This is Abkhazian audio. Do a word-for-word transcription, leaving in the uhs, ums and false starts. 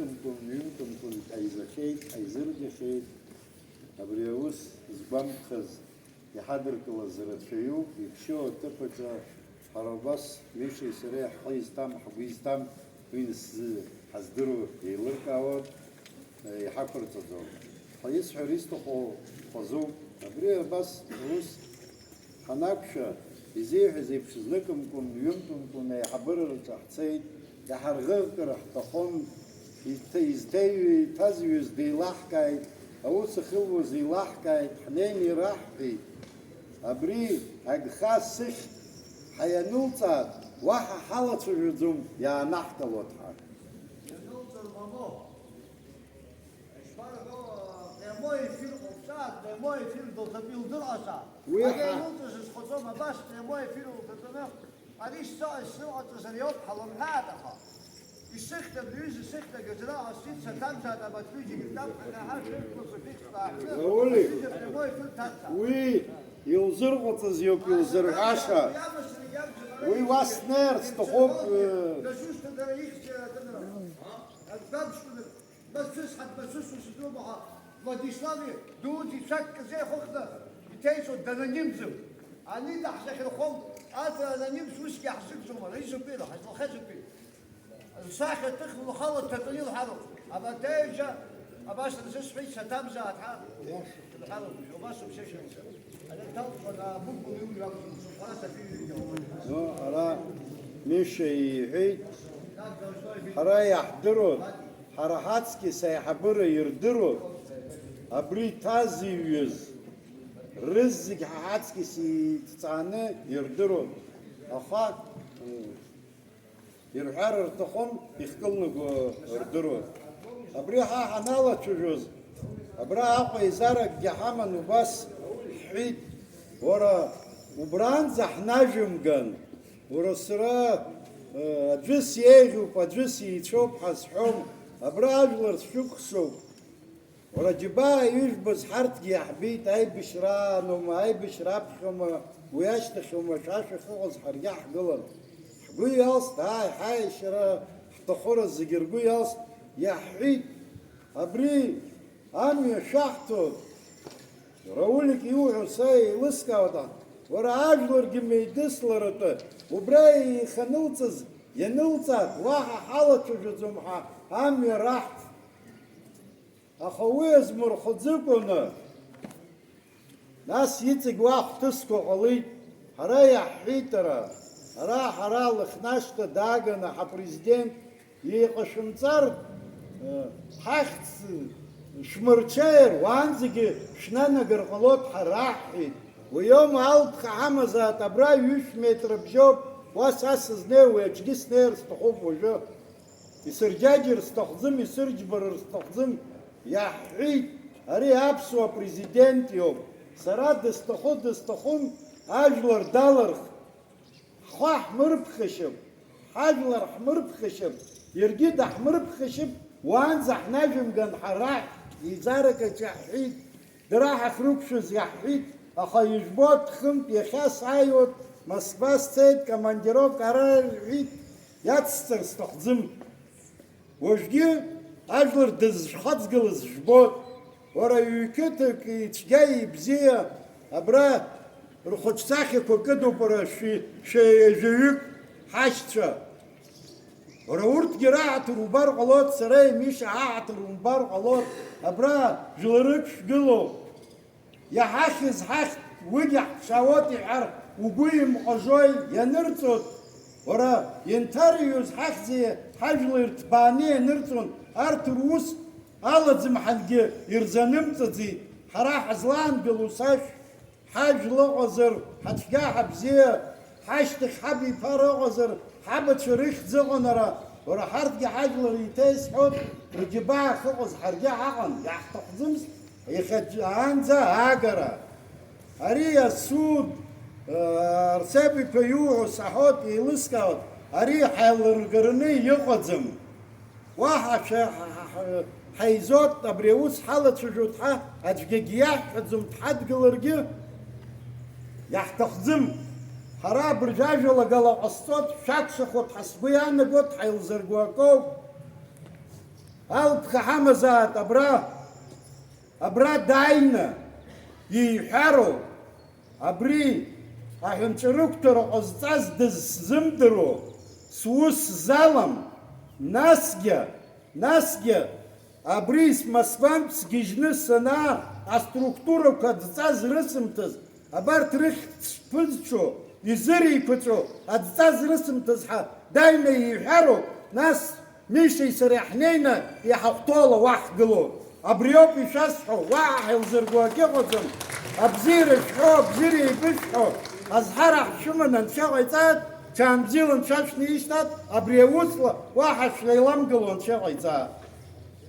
Ҩынтәымкәан ҳаизахьеит, ҳаизыргахьеит. Абри аус згәамԥхаз иҳадыркылаз рацәаҩуп, иԥшьоу аҭыԥ аҿы ҳара убас Мишеи сареи ҳхы изҭам, ҳгәы изҭам, уи нас ҳаздыруа еилыркаауан, иҳақәырҵаӡом. Ҳәа исҳәар исҭаху хазуп. Абри абас аус ҳанақәшәа, изеиҳәаз еиԥш, зныкымкәан, ҩынтәымкәан аиҳабыра рҿы ҳцеит, иҳарӷыӷкыр ҳҭахын, изҭ-, изҭеиҩ-, иҭазҩыз деилаҳкааит, аус ахьылуаз еилаҳкааит, ҳнеины ираҳҳәеит, абри агха сыхьт ҳаианылҵаат, уаҳа ҳалацәажәаӡом, иаанаҳкылоит ҳәа. Ианылҵыр мамоу. Ишԥарҳәо, прямой эфир ҟоуҵааит, прямой эфир дылҭатәи лдырҟаҵа. Уи Ага ҳа- илылҵыз зхәыцуам, абас прямой эфир лҭатәаны, ари сцо-, сзыҟаҵаз ари ауп ҳалымҳәааит, аха исыхьҭа, бҩыза сыхьҭа гаӡара ҟасҵеит, саҭамзааит, абарҭ ҩыџьагьы ртапҟа ҳәа ҳашәышәқәа фиксла ҳәа, Рауль, ҩыџьа прямой эфир ҭарҵа. Уи илзырҟаҵаз иоуп илзырҳәаша. Уи уа снеир сҭахуп, э, Дасушҭа дара ихьӡ-, дара. Дбамԥшәны, Мацәыс, ҳадмацәыс ус идыруама, аха Владислави дуӡӡа ицәа ккаӡа ихыхны иҭеиҵо данонимӡам. Ани даҳзахьырхом, аӡра анонимс усгьы ҳзықәӡом, ара изакәи, ҳазлахьазакәи? Лсахьа ҭыхны лхала дҭатәаны илҳәароуп. Абарҭ аҩыџьа абас рзысҳәеит, саҭамзааит ҳәа. Илҳәароуп, убас ауп сеиԥш. Ара дҭалҵуан, аа, быгәыла иуҩуа акәӡам, сыхәара сафиҩыгьы ауеит. Ну, ара Миша иҳәеит, ҳара иаҳдыруан, ҳара ҳаҵкьыс аиҳабыра ирдыруан, абри иҭазыҩыз рызегь ҳа ҳаҵкьыс идҵааны ирдыруан, аха, э, ирҳәар рҭахым, ихкылнаго рдыруан. Абри ҳа ҳаналацәажәоз, абра Аҟәа еизаракгьы ҳаман, убас ҳҳәеит, уара, убранӡа ҳнажәымган, уара, сара, э, аӡәы сеиӷьуп, аӡәы сеицәоуп ҳазҳәом, абра ажәлар сшәыкәхшоуп. Уара, џьабаа ижәбаз ҳарҭгьы иаҳбеит, аибашьрааноума, аибашьра аԥхьома, уи ашьҭахьоума, шәа шәахьыҟаз ҳаргьы ҳгылан. Ҳгәы иалст, ааи, ҳаиашьара ҳҭахәыра зегьы ргәы иалст, иаҳҳәеит, абри амҩа шәаҳҭо, Раулик иуҳәо са еилыскаауеит, уара, ажәларгьы меидысларатәы убра еиханылҵыз ианылҵаат, уаҳа ҳалацәажәаӡом ҳәа амҩа раҳҭ. Аха уи азмырхәаӡакәаны, нас иҵегь уа хҭысқәа ҟалеит, ҳара иаҳҳәеит, ара, ара ҳара Лыхнашҭа дааганы ҳапрезидент иҟашәымҵар, э, ҳахьӡ шәмырҽеир, уаанӡагьы шәнанагар ҟалоит ҳәа раҳҳәеит. Уи аума, алԥха ҳамазаат, абра ҩышә метра бжьоуп, уа са сызнеиуа, уи аҿгьы снеир сҭахуп уажәы. Исырџьаџьыр сҭахӡам, исырџьбарыр сҭахӡам, иаҳҳәеит, ари аԥсуа президент иоуп. Сара дысҭаху, дысҭахым, ажәлар далырх. Ҳхәа ҳмырԥхашьап, ҳажәлар ҳмырԥхашьап, иаргьы даҳмырԥхашьап, уаанӡа ҳнажәымган ҳара, еизарак аҿы иаҳҳәеит. Дара ҳахьрықәшәаз иаҳҳәит, аха ижәбоит, хынтә иахьа сааиуеит, Москва сцеит, командировка ара рҳәит, иацсҵар сҭахӡам. Уажәгьы ажәлар дызшәхаҵгылаз жәбоит. Уара ҩ-қыҭак ицәгьа ибзиа абра рхәыҷсахьақәа кыдуп, уара шәи-, шәи-, жәаҩык ҳашьцәа. Уара урҭгьы раҳаҭыр убар ҟалоит, сара Миша ҳаҳаҭыр умбар ҟалоит, абра жәларык шәгылоуп. Иҳахьыз ҳахьт, уигьы ҳԥшаауеит иҳәар, угәы имҟажои, ианырҵоит? Уара, ианҭарыҩуаз ҳахьӡи ҳажәлеи рҭбааны ианырҵон, арҭ рус алаӡым ҳангьы ирзанымҵаӡеит, ҳара ҳазлаангыло сашә. Ҳажәла ыҟазар, ҳацәгьа ҳабзиа, ҳашьҭахь ҳабиԥара ыҟазар, ҳабацәа рыхьӡ ыҟан ара, уара ҳарҭгьы ҳажәлар еиҭа исҳәоит, рџьабаа ахьыҟаз ҳаргьы ҳаҟан, иаҳҭахӡамызт иахьаанӡа аагара. Ари асуд, э, Арсеб-иԥа иуҳәо саҳәоит, еилыскаауеит, ари ҳаилыргараны иҟаӡам. Уаҳа шәа-, ҳа-, ҳа-, ҳа-, ҳаизоит, абри аус ҳалацәажәоит ҳәа аӡәгьагьы иаҳҳәаӡом, дҳадгыларгьы иаҳҭахӡам. Ҳара абыржәы ажәалагала ҟасҵоит, шәакәшахоит ҳәа сгәы иаанагоит, ҳаилзырго акоуп. Алԥха ҳамазаат абра, абра дааины ииҳәароуп, абри аҳәынҵәарықәҭәара ҟазҵаз дыззымдыруа, сус залам, насгьы, насгьы абри Москвантә сгьежьны санаа, аструктурақәа адҵа зрысымҭаз, абарҭ рыхьӡ шԥызҽу, изыреиқәаҵәо адҵа зрысымҭаз ҳәа дааины ииҳәароуп, нас Мишеи сареи ҳнеины иҳахәҭоу ала уаҳгылоуп. Абриоуп ишәасҳәо, уаҳа ҳаилзырго акы ыҟаӡам. Абзиара шәҳәо, абзиара еибышәҳәо, азҳара ҳшәыманы Анцәа иҟаиҵааит, ҽаанбзиала Анцәа шәнеишьҭааит, абри аусла уаҳа шәлеиламгыло Анцәа иҟаиҵааит.